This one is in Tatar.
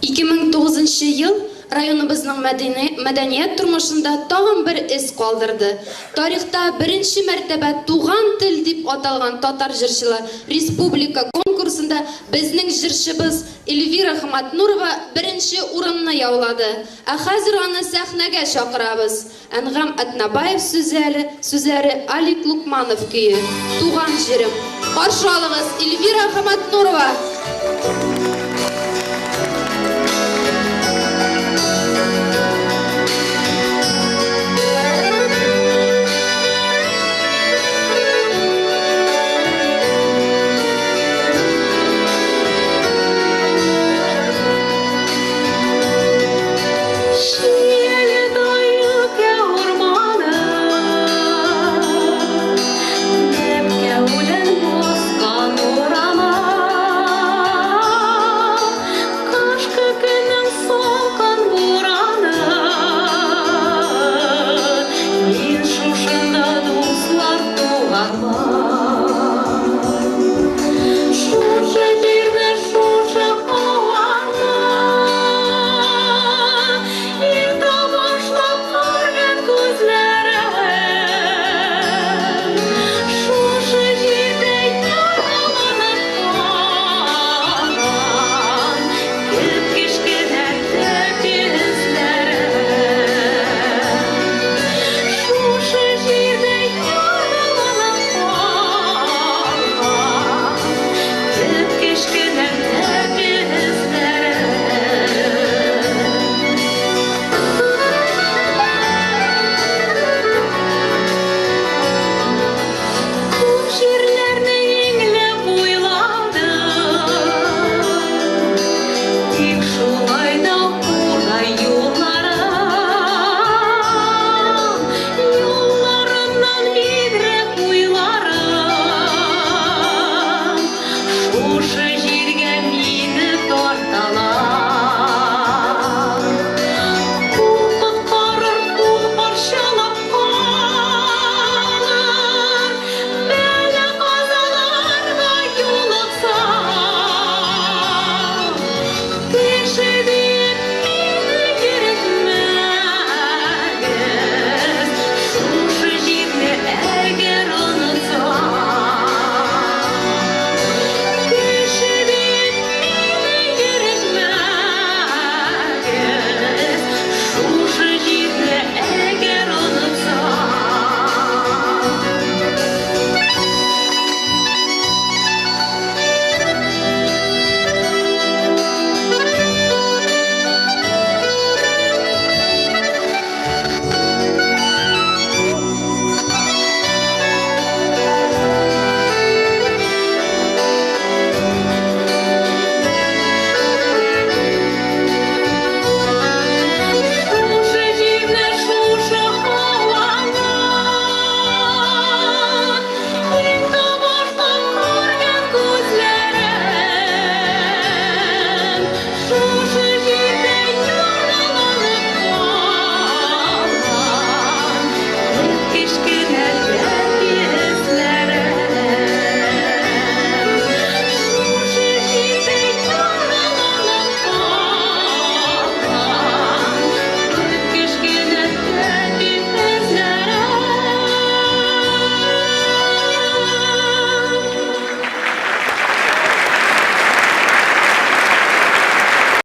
2009 нчы ел районыбызның мәдәни, мәдәният тормышында тагын бер эз калдырды. Тарихта беренче мәртәбә Туган тел дип аталган татар җырчылар республика конкурсында безнең җырчыбыз Эльвира Хаматнурова беренче урынны яулады. Ә хәзер аны сәхнәгә чакырабыз. Әнгам Атнабаев сүзләре, сүзләре Алик Лукманов көе. Туган җирем. Каршы алыгыз, Эльвира Хаматнурова!